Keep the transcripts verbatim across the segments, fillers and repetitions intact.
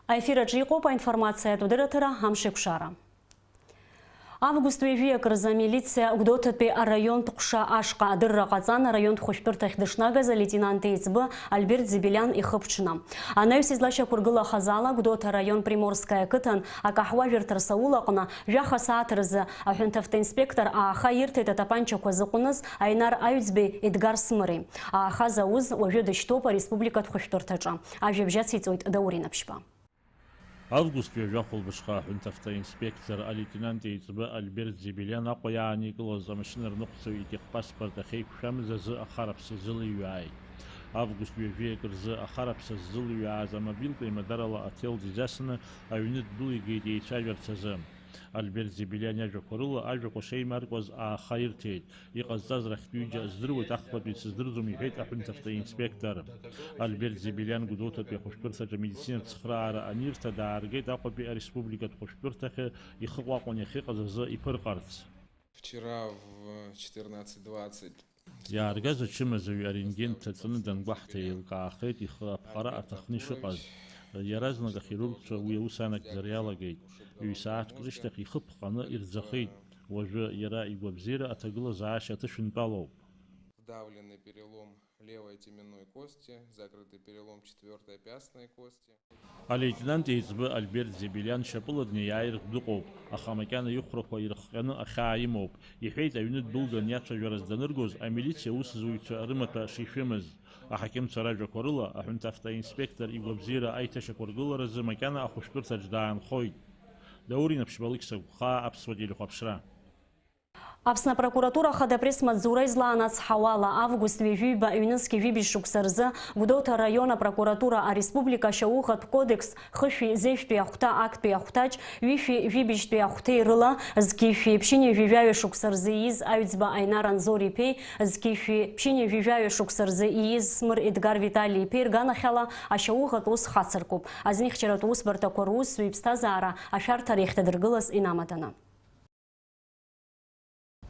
Аефир аҿы иҟоуп аинформациатә дырраҭара «Амшеикәшара». Август ҩажәи акы рзы амилициа Гәдоуҭатәи араионтә ҟәша ашҟа адырра ҟаҵан, араионтә хәышәтәырҭахь дышнагаз алеитенант еиҵбы Альберт Зебелиан ихы ԥҽны. Анаҩс излашьақәыргылахаз ала, Гәдоуҭа араион Приморская ақыҭан акаҳуажәырҭа рсаул аҟны жәаха сааҭ рзы аҳәынҭавтоинспектор ааха ирҭеит атапанчақәа зыҟәныз Аинар Аҩӡбеи Едгар Смыри. Ааха зауз уажәы дышьҭоуп ареспубликатә хәышәтәырҭаҿы. Ажәабжь ациҵоит Даур Инаԥшьба. Август ҩажәа хәылбыҽха аҳәынҭавтоинспектор алеитенант еиҵбы Альберт Зебелиан Аҟәа иааникылоз амашьына рныҟәцаҩ итехпаспорт ахьеиқәшәамыз азы ахараԥса изылыҩааит. Август ҩажәи акы рзы ахараԥса ззылыҩааз амобилтә еимадарала аҭел дизасны аҩны ддәылигеит еицәажәарц азы. Альберт Зебелиан иажәақәа рыла, ажәақәа шеимаркуаз ааха ирҭеит. Иҟазҵаз рахьтә ҩыџьа здыруеит, ахԥатәи дсыздырӡом, иҳәеит аҳәынҭавтоинспектор. Альберт Зебелиан Гәдоуҭатәи ахәышәтәырҭаҿы амедицинатә цхыраара анирҭа, дааргеит Аҟәатәи ареспубликатә хәышәтәырҭахьы ихы ҟәаҟәан иахьыҟаз азы иԥырҟарц. Вчера в четырнадцать двадцать. Иааргаз ачымазаҩ арентген дҭаҵаны дангәаҳҭа, еилкаахеит ихы аԥҟара аҭахны ишыҟаз. Иаразнак ахирургцәа уи аус анагӡара иалагеит. Ҩ-сааҭк рышьҭахь ихы ԥҟаны ирӡахеит. Уажәы иара игәабзиара аҭагылазаашьа аҭышәынтәалоуп. Вдавленный перелом левой теменной кости, закрытый перелом четвёртой пястной кости. Алеитенант еиҵбы Альберт Зебелиан шьапыла днеиааиртә дыҟоуп, аха макьана ихәрақәа ирыхҟьаны ахьаа имоуп, иҳәеит аҩны ддәылган иацәажәараз даныргоз амилициа аусзуҩцәа рымаҭәа шишәымыз. Аҳақьымцәа ражәақәа рыла, аҳәынҭавтоинспектор игәабзиара аиҭашьақәыргыларазы макьана ахәышәтәырҭаҿ даанхоит. Даур Инаԥшьба, Алықьса Гәхаа, Аԥсуа телехәаԥшра. Аԥсны апрокуратура ахада апресс-маҵзура излаанацҳауала, август ҩажәи ҩба, ҩнызқьи жәибжь шықәса рзы Гәдоуҭа араион апрокуратура ареспублика ашьауӷатә кодекс хышәи зежәтәи ахәҭа актәи ахәҭаҷ ҩышәи жәибжьтәи ахәҭеи рыла зқьи шәи ԥшьынҩажәи жәаҩа шықәса рзы ииз Аҩӡба Аинар Анзор-иԥеи зқьи шәи ԥшьынҩажәи жәаҩа шықәса рзы ииз Смыр Едгар Витали-иԥеи рганахьала ашьауӷатә ус хацыркуп, азнихьчаратә усбарҭақәа русзуҩ иԥсҭазаара ашәарҭара иахьҭадыргылаз инамаданы.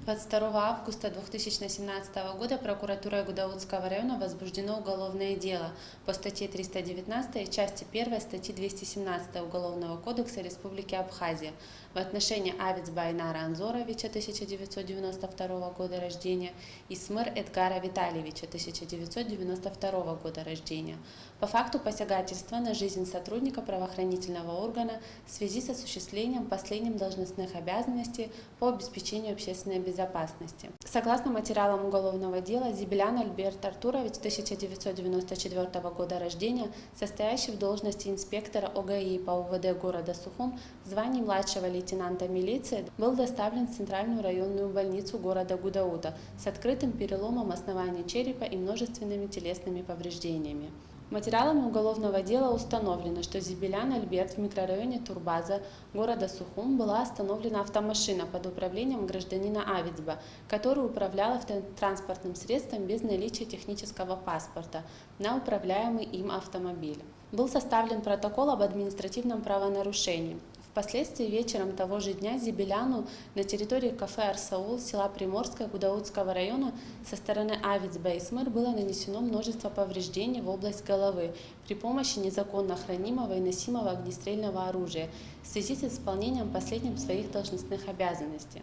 Двадцать второго августа две тысячи семнадцатого года прокуратурой Гудаутского района возбуждено уголовное дело по статье триста девятнадцатой, части первой статьи двести семнадцатой Уголовного кодекса Республики Абхазия в отношении Авицба Айнара Анзоровича, тысяча девятьсот девяносто второго года рождения, и Смыр Эдгара Витальевича, тысяча девятьсот девяносто второго года рождения, по факту посягательства на жизнь сотрудника правоохранительного органа в связи с осуществлением последним должностных обязанностей по обеспечению общественной безопасности. Согласно материалам уголовного дела, Зибелян Альберт Артурович, тысяча девятьсот девяносто четвёртого года рождения, состоящий в должности инспектора ОГАИ по УВД города Сухум в звании младшего лейтенанта милиции, был доставлен в Центральную районную больницу города Гудаута с открытым переломом основания черепа и множественными телесными повреждениями. Материалами уголовного дела установлено, что Зибелян Альберт в микрорайоне Турбаза города Сухум была остановлена автомашина под управлением гражданина Авицба, который управлял автотранспортным средством без наличия технического паспорта на управляемый им автомобиль. Был составлен протокол об административном правонарушении. Впоследствии вечером того же дня Зибеляну на территории кафе «Арсаул» села Приморское Гудаутского района со стороны Авицба и Смыр было нанесено множество повреждений в область головы при помощи незаконно хранимого и носимого огнестрельного оружия в связи с исполнением последним своих должностных обязанностей.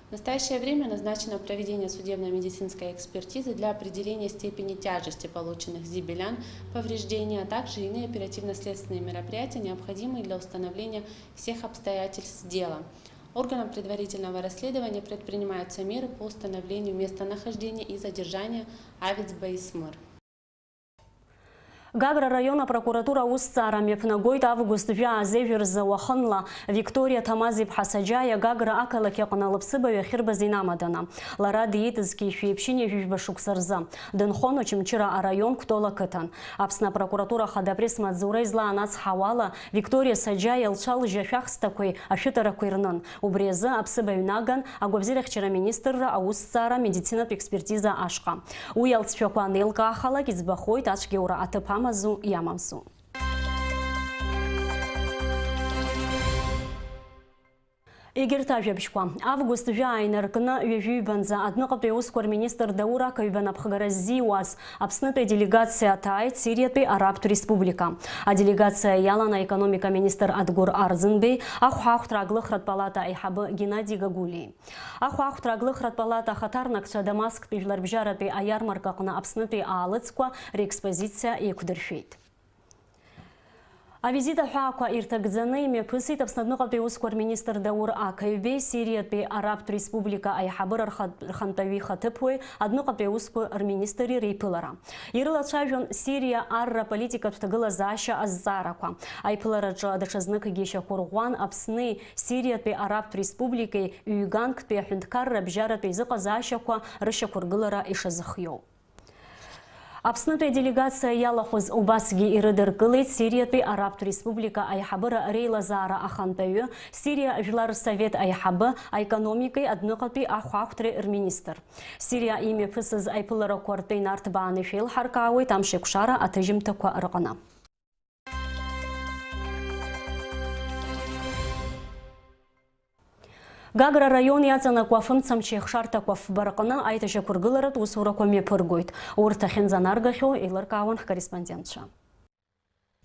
В настоящее время назначено проведение судебно-медицинской экспертизы для определения степени тяжести полученных Зибелян повреждений, а также иные оперативно-следственные мероприятия, необходимые для установления всех обстоятельств дела. Органом предварительного расследования предпринимаются меры по установлению местонахождения и задержания Авицба и Смыр. Гагра араион апрокуратура аусҭҵаара мҩаԥнагоит август жәаа зежә рзы уахынла Викториа Ҭамаз-иԥҳа Саџьаиа Гагра ақалақь аҟны лыԥсыбаҩ ахьырбаз инамаданы. Лара диит зқьи шәи ԥшьынҩажәи жәба шықәса рзы. Дынхон Очамчыра араион Кәтол ақыҭан. Аԥсны апрокуратура ахада апресс-маҵзура излаанацҳауа ала, Викториа Саџьаиа лцәа-лжьы ашәахсҭақәеи ашәытарақәеи рнын. Убри азы аԥсыбаҩ наган агәабзиарахьчара аминистрра аусҭҵаара медицинатә експертиза ашҟа. Уи алҵшәақәа анеилкаахалак, иӡбахоит ацәгьоура аҭыԥ амазу иамамзу. Егьырҭ ажәабжьқәа. Август жәаа инаркны ҩажәи ҩбанӡа адәныҟатәи аусқәа рминистр Даур Ақаҩба напхгара ззиуаз Аԥснытәи аделегациа аҭааит Сириатәи Арабтә Республика. Аделегациа иалан аекономика министр Адгәыр Арӡынбеи, ахәаахәҭра аглыхратә палата аиҳабы Геннади Гагулиеи. Ахәаахәҭра аглыхратә палата ахаҭарнакцәа Дамасктәи жәларбжьаратәи аиармарка аҟны Аԥснытәи аалыҵқәа реекспозициа еиқәдыршәеит. Авизит аҳәаақәа ирҭагӡаны имҩаԥысит Аԥсны адәныҟатәи аусқәа рминистр Даур Ақаҩбеи Сириатәи Арабтә Республика аиҳабыра рха-, рхантәаҩы ихаҭыԥуаҩ адәныҟатәи аусқәа рминистри реиԥылара. Ирылацәажәон Сириа арра политикатә ҭагылазаашьа азҵаарақәа. Аиԥылараҿы даҽазныкгьы ишьақәырӷәӷәан Аԥсни Сириатәи Арабтә Республикеи ҩганктәи аҳәынҭқарра абжьаратәи аизыҟазаашьақәа рышьақәыргылара ишазыхиоу. Аԥснытәи аделегациа иалахәыз убасгьы ирыдыркылеит Сириатәи Арабтә Республика аиҳабыра реилазаара ахантәаҩы, Сириа Жәлар Рсовет аиҳабы, аекономикеи адәныҟатәи ахәаахәҭреи рминистр. Сириа имҩаԥысыз аиԥыларақәа ртәы инарҭбааны ишәеилҳаркаауеит амшеикәшара аҭыжьымҭақәа рҟны. Гагра араион иаҵанакуа афымцамч еихшарҭақәа фба рҟны аиҭашьақәыргыларатә усурақәа мҩаԥыргоит. Урҭ ахьынӡанаргахьоу еилыркаауан ҳкорреспондентцәа.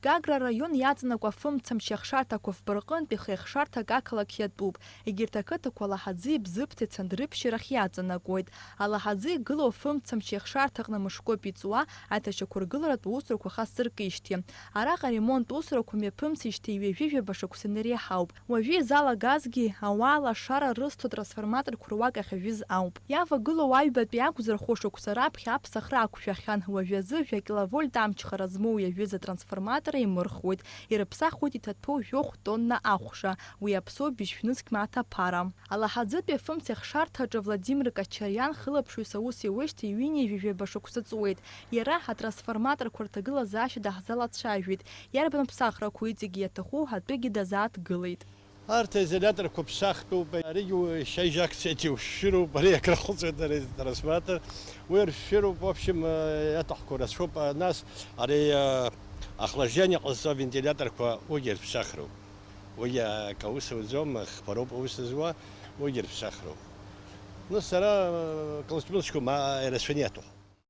Гагра араион иаҵанакуа афымцамч еихшарҭақәа фба рҟынтә ихеихшарҭак ақалақь иатәуп. Егьырҭ ақыҭақәа Алаҳаӡи, Бзыԥҭеи Цандрыԥшьи рахь иаҵанакуеит. Алаҳаӡы игылоу афымцамч еихшарҭаҟны мышкоуп иҵуа, аиҭашьақәыргыларатә усурақәа хасыркижьҭеи. Араҟа аремонт усурақәа мҩаԥымсижьҭеи ҩажәи жәаба шықәса инареиҳауп. Уажәы изалагазгьы, ауаа лашара рызҭо трансформаторқәа руак ахьажәыз ауп. Иавагылоу аҩбатәи акәзар, хәышықәса раԥхьа аԥсахра ақәшәахьан, уажәазы жәа-киловольт амчхара змоу иажәыз атрансформатор еимырхуеит, ирыԥсахуеит иҭаҭәоу жәохә тонна ахәша, уи аԥсоу быжьшә нызқь мааҭ аԥара. Алаҳаӡытәи афымцеихшарҭаҿы Владимир Качариан хылаԥшҩыс аус иуеижьҭеи ҩынҩажәи жәаба шықәса ҵуеит. Иара атрансформаторқәа рҭагылазаашьа даҳзалацәажәеит, иарбан ԥсахрақәоу иҵегьы иаҭаху атәыгьы дазааҭгылеит. Арҭ аизоляторқәа ԥсахтәуп, аригьы шьыжь акциа иушәшәыроуп, ари акрахәыцуеит ари атрансформатор. Уи ршәшәыроуп, в общем, иаҭахқәоу рацәоуп, нас ари, охлаждение ҟазҵо авентилиаторқәа уигьы рԥсахроуп. Уигьы акы аус ауӡом, хԥароуп аус зуа, уигьы рԥсахроуп. Ну, сара, э, калачмылшьқәа ма ирацәаны иаҭаху.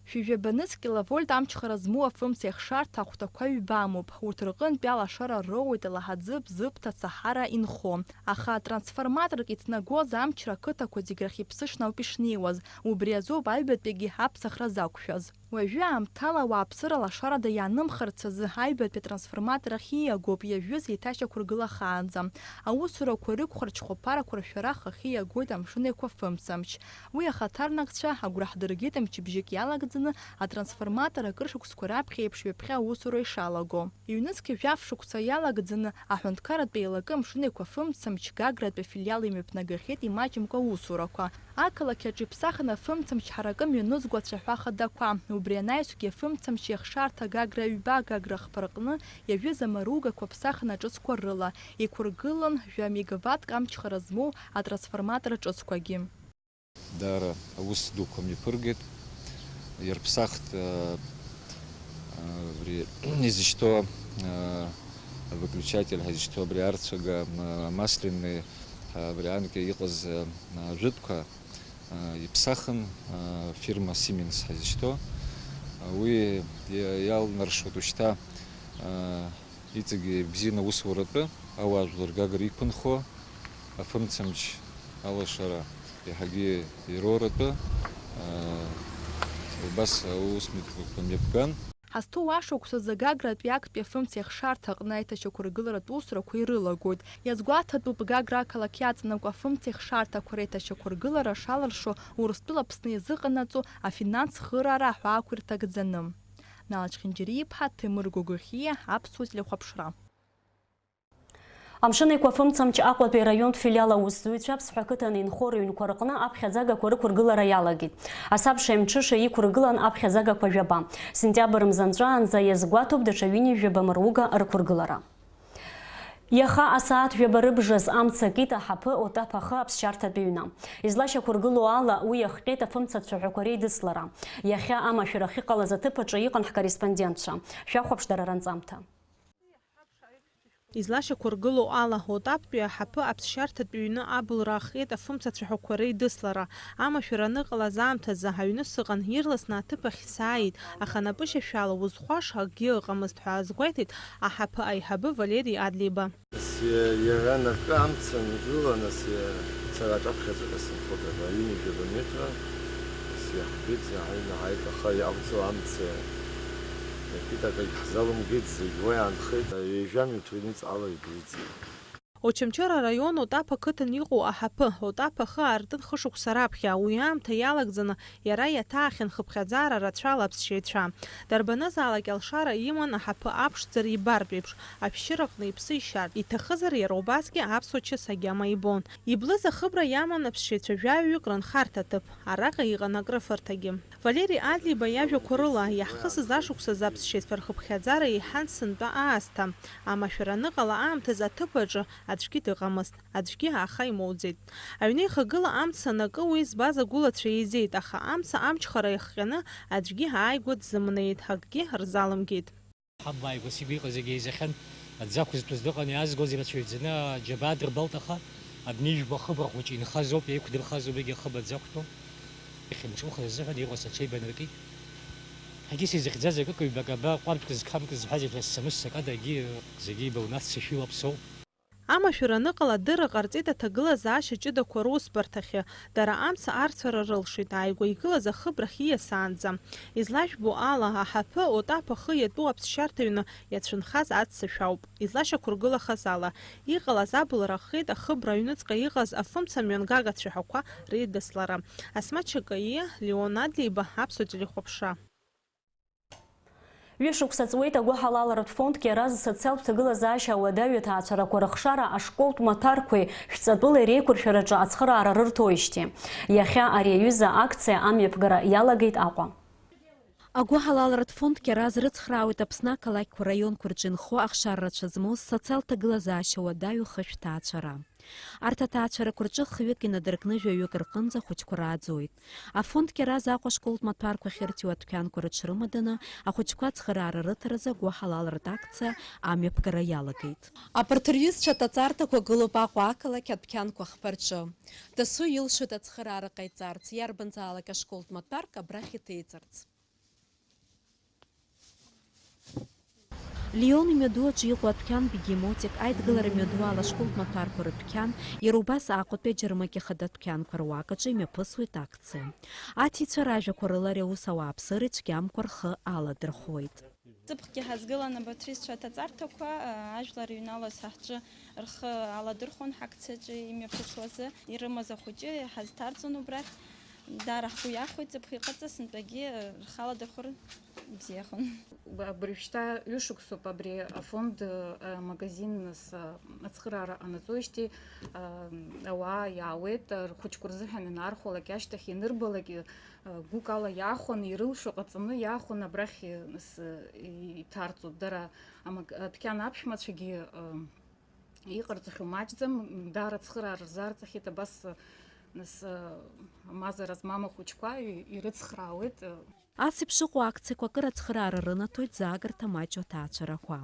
Шәи жәаба нызқь киловольт амчхара змоу афымцеихшарҭа ахәҭақәа ҩба амоуп. Урҭ рҟынтәи алашара роуеит Алаҳаӡы, Бзыԥҭа, Саҳара инхо. Аха трансформаторк иҭнагоз амчра ақыҭақәа зегь рахь иԥсышны ауп ишнеиуаз. Убри азоуп аҩбатәигьы аԥсахра зақәшәаз. Уажәы аамҭала ауааԥсыра лашарада иаанымхарц азы аҩбатәи атрансформатор ахь ииагоуп иажәыз еиҭашьақәыргылахаанӡа. Аусурақәа рықәхарц хәаԥарақәа ршәара ахахьы иагоит амшын еиқәа фымцамч. Уи ахаҭарнакцәа агәра ҳдыргеит мчыбжьык иалагӡаны атрансформатор акыр шықәсқәа раԥхьа еиԥш ҩаԥхьа аусура ишалаго. Ҩнызқь жәаф шықәса иалагӡаны аҳәынҭқарратә еилакы амшын еиқәа фымцамч Гагратәи афилиал имҩаԥнагахьеит имаҷымкәа аусурақәа. Ақалақь аҿы иԥсахын афымцамч ҳаракы мҩанызго ацәаҳәа хадақәа. Убри анаҩсгьы афымцамч иахшарҭа Гагра ҩба Гагра хԥа рҟны иажәыз амаругақәа ԥсахын аҿыцқәа рыла, иқәыргылан жәа мегаваттк амчхара змоу атрансформатор аҿыцқәагьы. Даара аус дуқәа мҩаԥыргеит. Иарԥсахт, э, э, абри изышьҭоу, э, выключатель ҳәа изышьҭоу абри арцәага, м-, амасляный, э, абри анкьа иҟаз, э, ажәытәқәа, э, иԥсахын, э, фирма Siemens ҳәа изышьҭоу. Уи иа-, иалнаршоит ушьҭа, э, Иҵегьы ибзианы аусуратәы, ауаажәлар Гагра иқәынхо, афымцамч алашара иаҳагьы ироуратәы, аа, убас аус мҩаԥган. Ҳазҭоу ашықәсазы Гагратәи актәи афымцеихшарҭа аҟны аиҭашьақәыргыларатә усурақәа ирылагоит. Иазгәаҭатәуп Гагра ақалақь иаҵанакуа афымцеихшарҭақәа реиҭашьақәыргылара шалыршо Урыстәыла Аԥсны иазыҟанаҵо афинанс хыраара аҳәаақәа ирҭагӡаны. Нала Чхинџьариа-иԥҳа, Ҭемыр Гогохиа, Аԥсуа телехәаԥшра. Амшын Еиқәа афымцамч Аҟәатәи араионтә филиал аусзуҩцәа Аԥсҳәа ақыҭан инхо рыҩнқәа рҟны аԥхьаӡагақәа рықәыргылара иалагеит. Асабша мҽыша иқәыргылан аԥхьаӡагақәа жәаба. Сентиабр мза нҵәаанӡа иазгәаҭоуп даҽа ҩынҩажәаба мыруга рықәыргылара. Иаха асааҭ жәаба рыбжазы амца акит аҳаԥы Отаԥ ахы аԥсшьарҭатә ҩны. Излашьақәыргылоу ала, уи иахҟьеит афымцацәаҳәақәа реидыслара. Иахьа амашәыр ахьыҟалаз аҭыԥ аҿы иҟан ҳкорреспондентцәа. Шәахәаԥш дара ранҵамҭа. Излашьақәыргылоу ала, Отаптәи аҳаԥы аԥсшьарҭатә ҩны абылра ахеит афымца цәаҳәақәа реидыслара. Амашәыр аныҟалаз аамҭазы аҩны сыҟан, ирласны аҭыԥ ахь сааит, аха напышьашәала узхәаша акгьы ыҟамызт ҳәа азгәеиҭеит аҳаԥы аиҳабы Валери Адлеиба. Нас иа-, иара анакы амца анагыла, нас иа-, сара аҿаԥхьаҵәҟьа сынхоит, ҩынҩажәаба метра, нас иаҳбеит, иааины ааит, аха иаҟәӡоу амца иакит, акагь ҳзалымгеит, зегь уа иаанхеит, ҩажәа метра иныҵҟала идәылҵит. Очамчыра араион Отаԥ ақыҭан иҟоу аҳаԥы, Отаԥ ахы аартын хышықәса раԥхьа, уи аамҭа иалагӡаны иара иаҭаахьан хыԥхьаӡара рацәала аԥсшьаҩцәа. Дарбанызаалак алшара иман аҳаԥы аԥшӡара ибартә еиԥш, ашәшьыраҟны иԥсы ишьартә, иҭахызар иара убасгьы аԥсуа чыс агьама ибон. Иблыз ахыбра иаман аԥсшьаҩцәа жәаҩык рынхарҭа ҭыԥ, араҟа иҟан акрыфарҭагьы. Валери Адлеиба иажәақәа рыла, иаҳхысыз ашықәсазы аԥсшьаҩцәа рхыԥхьаӡара еиҳан сынтәа аасҭа. Амашәыр аныҟала аамҭазы аҭыԥ аҿы аӡәгьы дыҟамызт, аӡәгьы ааха имоуӡеит. Аҩны ихагыла амца анакы уи збаз агәылацәа еизеит, аха амца амчхара иахҟьаны аӡәгьы ааигәа дзымнеит, акгьы рзалымгеит. Ҳаб ааигәа сигәы иҟаз зегьы еизахьан, аӡы ақәызҭәыз дыҟан, иаазгоз ирацәаҩӡаны аџьабаа дырбалт, аха абни жәба хыбра хәыҷы инхаз ауп, еиқәдырхаз убригьы ахыб аӡы ақәтәоу. Ихьымҿухыз азыҳәан иҟаз аҽеибанаркит. Ҳагьы сизыхьӡаз акык-ҩбак аба ҟәардәк зқамк зҳәаз иахьа ссамыссак адагьы зегьы ибылнаццышәи уаԥсоу. Амашәыр аныҟала адырра ҟарҵеит аҭагылазаашьа ҷыдақәа русбарҭахьы, дара амца арцәара рылшеит, ааигәа игылаз ахыбрахь ииасаанӡа. Излажәбо ала, аҳаԥы Отаԥ ахы иатәу аԥсшьарҭа ҩны иацәынхаз аццышә ауп. Излашьақәыргылахаз ала, иҟалаз абылра ахеит ахыбра аҩныҵҟа иҟаз афымца мҩангага цәаҳәақәа реидыслара. Асмаҭ Чакаиа, Леон Адлеиба, Аԥсуа телехәаԥшра. Ҩышықәса ҵуеит агәыҳалалратә фонд Кьараз социалтә ҭагылазаашьа ауадаҩы аҭаацәарақәа рыхшара ашколтә маҭәарқәеи шәҵатәылеи реиқәыршәараҿы ацхыраара рырҭоижьҭеи. Иахьа ари аҩыза акциа амҩаԥгара иалагеит Аҟәа. Агәыҳалалратә фонд Кьараз рыцхраауеит Аԥсны ақалақьқәа, раионқәа рҿы инхо ахшара рацәа змоу социалтә ҭагылазаашьа уадаҩу хышә ҭаацәара. Арҭ аҭаацәарақәа рҿы хҩык инадыркны жәаҩык рҟынӡа ахәыҷқәа рааӡоит. Афонд Кьараз Аҟәа ашколтә маҭәарқәа ахьырҭиуа адәқьанқәа рыҽрымаданы, ахәыҷқәа ацхыраара рыҭаразы агәыҳалалратә акциа амҩаԥгара иалагеит. Абарҭ рҩызцәа аҭаҵарҭақәа гылоуп Аҟәа ақалақь адәқьанқәа ахԥа рҿы. Дасу илшоит ацхыраара ҟаиҵарц, иарбанзаалак ашколтә маҭәарк абрахь иҭеиҵарц. Лион имҩаду аҿы иҟоу адәқьан Бегемотик, аидгылара мҩаду ала ашколтә маҭәарқәа рыдәқьан, иара убас Аҟәатәи аџьармыкьа хада адәқьанқәа руак аҿы имҩаԥысуеит акциа. Аҭиҩцәа ражәақәа рыла ари аус ауааԥсыра ицәгьамкәа рхы аладырхәуеит. Ҵыԥхгьы ҳазгылан абарҭ рҩызцәа аҭаҵарҭақәа, ажәлар рыҩналоз ҳа ҳҿы рхы аладырхәон ҳакциаҿы имҩаԥысуазы, ирымаз ахәыҷы ҳазҭарҵон убрахь. Даара ҳгәы иахәеит, ҵыԥх иҟарҵаз сынтәагьы рхы аладырхәыр бзиахон. Абыржәшьҭа ҩышықәсоуп абри афонд, амагазин, нас, ацхыраара ҟанаҵоижьҭеи, ауаа иаауеит, рхәыҷқәа рзыҳәан ианаархәалак, ашьҭахь ианырбалак, гәыкала иаахәаны, ирылшо ҟаҵаны иаахәаны абрахь, нас, иҭарҵоит. Дара амаг-, адәқьан аԥшәмацәагьы, иҟарҵахьоу маҷӡам, даара ацхыраара рзаарҵахьеит, абас, нас, мазара змам ахәыҷқәа ирыцхраауеит. Ас еиԥш ыҟоу акциақәа акыр ацхыраара рынаҭоит заагарҭа маҷу аҭаацәарақәа.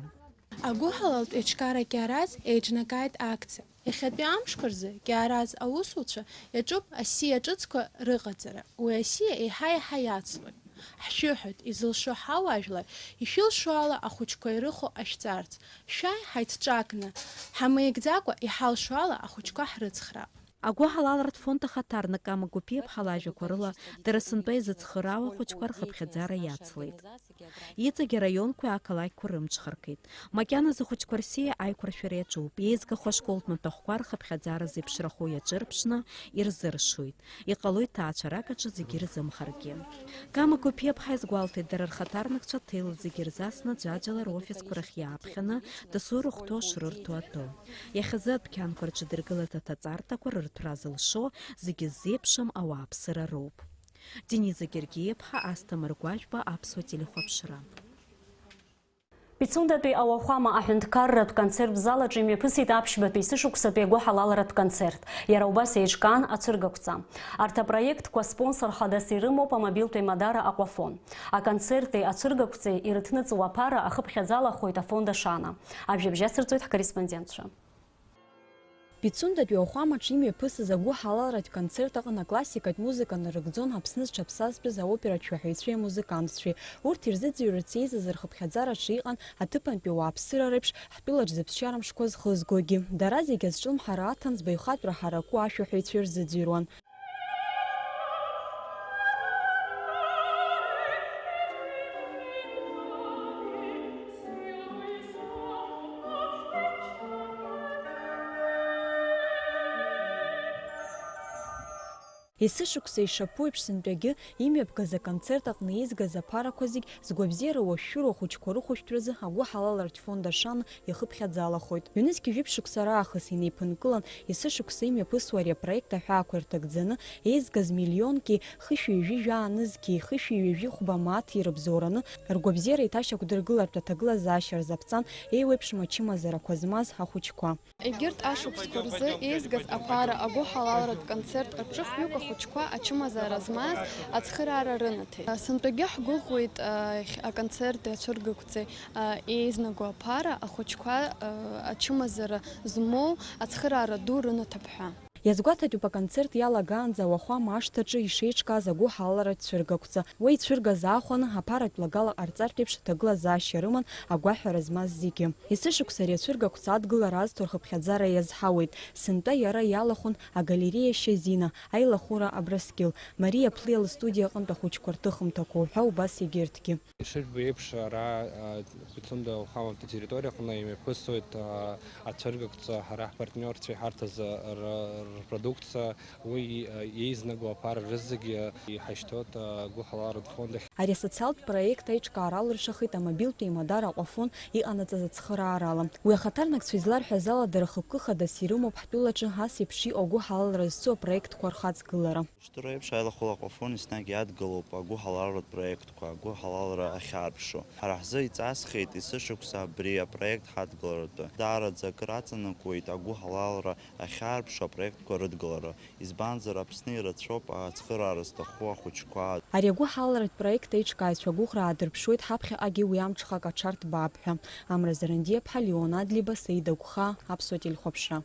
Агәыҳалалтә еиҿкаара Кьараз еиҿнакааит акциа. Иахьатәи амшқәа рзы Кьараз аусуцәа иаҿуп асиа ҿыцқәа рыҟаҵара. Уи асиа еиҳа-еиҳа иацлоит. Ҳшәыҳәоит, изылшо ҳауаажәлар, ишәылшо ала ахәыҷқәа ирыхәо ашәҵарц. Шәааи, ҳаицҿакны, ҳамеигӡакәа, иҳалшо ала ахәыҷқәа ҳрыцхраап. Агәыҳалалратә фонд ахаҭарнак Кама Гәыԥиаԥҳа лажәақәа рыла, дара сынтәа изыцхыраауа ахәыҷқәа рхыԥхьаӡара иацлеит. Иҵегь араионқәеи ақалақьқәа рымҽхаркит. Макьаназы ахәыҷқәа рсиа аиқәыршәара иаҿуп, еизгахо ашколтә маҭәахәқәа рхыԥхьаӡара зеиԥшрахо иаҿырԥшны ирзыршоит. Иҟалоит ҭаацәарак аҿы зегьы рзымхаргьы. Кама Гәыԥиаԥҳа иазгәалҭеит, дара рхаҭарнакцәа ҭел зегьы рзасны Ӡәаӡәала рофисқәа рахь иааԥхьаны дасу рыхәҭоу шрырҭо атәы. Иахьазы адәқьанқәа рҿы дыргылаз аҭаҵарҭақәа рырҭәра зылшо зегьы ззеиԥшым ауааԥсыра роуп. Дениза Гергиеԥҳа, Асҭамыр Гәажәба, Аԥсуа телехәаԥшра. Пицундатәи ауахәама аҳәынҭқарратә концерттә зал аҿы имҩаԥысит аԥшьбатәи есышықәсатәи агәыҳалалратә концерт. Иара убас еиҿкаан ацәыргақәҵа. Арҭ апроектқәа спонсор хадас ирымоуп амобилтә еимадара Аҟәафон. Аконцерти ацәыргақәҵеи ирыҭныҵуа аԥара ахыԥхьаӡалахоит афонд Ашана. Ажәабжь ацырҵоит ҳкорреспондентцәа. Пицундатәи ауахәамаҿ имҩаԥысыз агәыҳалалратә концерт аҟны аклассикатә музыка нарыгӡон Аԥсны зҽаԥсазтәыз аоператә шәаҳәаҩцәеи амузыкантцәеи. Урҭ ирзыӡырҩырц еизаз рхыԥхьаӡараҿы иҟан аҭыԥантәи ауааԥсыра реиԥш ҳтәылаҿ зыԥсшьара мшқәа зхызгогьы. Дара зегьы азҿлымҳара аҭан, збаҩхатәра ҳараку ашәаҳәаҩцәа ирзыӡырҩуан. Есышықәса ишаԥу еиԥш, сынтәагьы имҩаԥгаз аконцерт аҟны еизгаз аԥарақәа зегь згәабзиара уашәшәыроу ахәыҷқәа рыхәышәтәразы агәыҳалалратә фонд Ашана ихыԥхьаӡалахоит. Ҩнызқьи жәиԥшь шықәса раахыс инеиԥынкылан, есышықәса имҩаԥысуа ари апроект аҳәаақәа ирҭагӡаны, еизгаз миллионки хышәи ҩажәи жәаа нызқьи хышәи ҩажәи хәба мааҭи ирыбзоураны, ргәабзиара еиҭашьақәдыргылартә аҭагылазаашьа рзаԥҵан, еиуеиԥшым ачымазарақәа змаз ахәыҷқәа. Егьырҭ ашықәсқәа рзы еизгаз аԥара агәыҳалалратә концерт аҿы хҩык ахәыҷқәа ачымазара змаз ацхыраара рынаҭеит. Сынтәагьы ҳгәыӷуеит, а, аконцерти ацәыргақәҵеи, а, еизнаго аԥара ахәыҷқәа, а, ачымазара змоу ацхыраара ду рынаҭап ҳәа. Иазгәаҭатәуп аконцерт иалагаанӡа ауахәама ашҭаҿы ишеиҿкааз агәыҳалалратә цәыргақәҵа. Уи ицәыргаз аахәаны, аԥаратә лагала ҟарҵартә еиԥш аҭагылазаашьа рыман агәаҳәара змаз зегьы. Есышықәса ари ацәыргақәҵа адгылара азҭо рхыԥхьаӡара иазҳауеит. Сынтәа иара иалахәын агалереиашьа Зина, аилахәыра Абрыскьыл, Мариа Плиа лыстудиа аҟынтә ахәыҷқәа рҭыхымҭақәа уҳәа убас егьырҭгьы. Ишыжәбо еиԥш, ара, а, Пицунда ауахәаматәи атерриториаҟны имҩаԥысуеит, а, ацәыргақәҵа, ҳара ҳпартниорцәа иҳарҭаз, а, р-, рпродукциа, уи, а, еизнаго аԥара рызегьы иҳашьҭоуп, а, агәыҳалалратә фонд ахь. Ари асоциалтә проект аиҿкаара алыршахеит амобилтә еимадара Аҟәафон иҟанаҵаз ацхыраарала. Уи ахаҭарнакцәа изларҳәаз ала, дара хықәкы хадас ирымоуп ҳтәылаҿы ас еиԥш иҟоу агәыҳалалра зцу апроектқәа рхаҵгылара. Ишдыру еиԥш, аилахәыра Аҟәафон еснагь иадгылоуп агәыҳалалратә проектқәа, агәыҳалалра ахьаарԥшу. Ҳара ҳзы иҵасхеит есышықәса абри апроект ҳадгыларатәы. Даараӡа акыр аҵанакуеит агәыҳалалра ахьаарԥшу апроектқәа рыдгылара, избанзар, Аԥсны ирацәоуп ацхыраара зҭаху ахәыҷқәа. Ари агәыҳалалратә проект аиҿкааҩцәа агәыӷра аадырԥшуеит ҳаԥхьаҟагьы уи амҽхак аҽарҭбаап ҳәа. Амра Зарандиаԥҳа, Леон Адлеиба, Саида Гәхаа, Аԥсуа телехәаԥшра.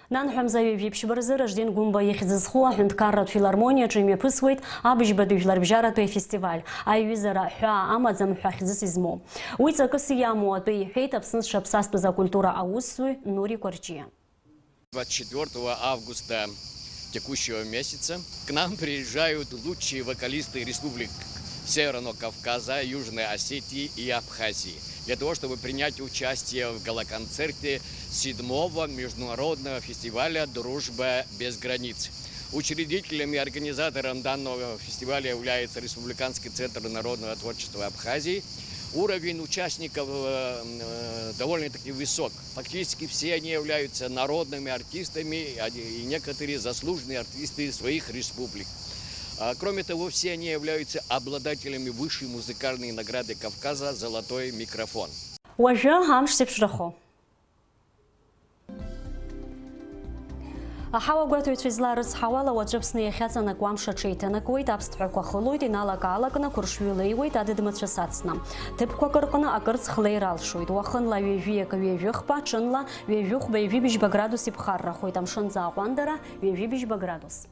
Нанҳәа мза ҩажәи ԥшьба рзы Ражден Гәымба ихьӡ зху аҳәынҭқарратә филармониаҿы имҩаԥысуеит абыжьбатәи жәларбжьаратәи афестиваль, аиҩызара ҳәаа амаӡам ҳәа хьӡыс измоу. Уи ҵакыс иамоу атәы иҳәеит Аԥсны зҽаԥсазтәыз акультура аусзуҩ Нури Кәарҷиа. Двадцать четвёртого августа текущего месяца к нам приезжают лучшие вокалисты республик Северного Кавказа, Южной Осетии и Абхазии для того, чтобы принять участие в гала-концерте седьмого международного фестиваля «Дружба без границ». Учредителем и организатором данного фестиваля является Республиканский центр народного творчества Абхазии. Уровень участников, э, э, довольно-таки высок. Фактически все они являются народными артистами, а, и некоторые заслуженные артисты своих республик. А, кроме того, все они являются обладателями высшей музыкальной награды Кавказа «Золотой микрофон». Уажәы амш зеиԥшрахо. Аҳауагәаҭаҩцәа изларыцҳауала, уаҵәы Аԥсны иахьаҵанакуа амш аҽеиҭанакуеит, аԥсҭҳәақәа хылоит, иналак-аалакны ақәыршҩы леиуеит, адыд-мацәыс ацны. Ҭыԥқәак рҟны акырцх леир алшоит. Уахынла ҩажәи акы, ҩажәи хԥа, ҽынла ҩажәи хәба, ҩажәи быжьба градус иԥхаррахоит, амшын ӡааҟәандара ҩажәи быжьба градус.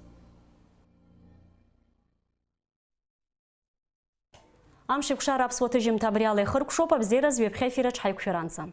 Амшеикәшара аԥсуа ҭыжьымҭа абри ала ихыркәшоуп, абзиараз ҩаԥхьа ефир аҿы ҳаиқәшәаранӡа.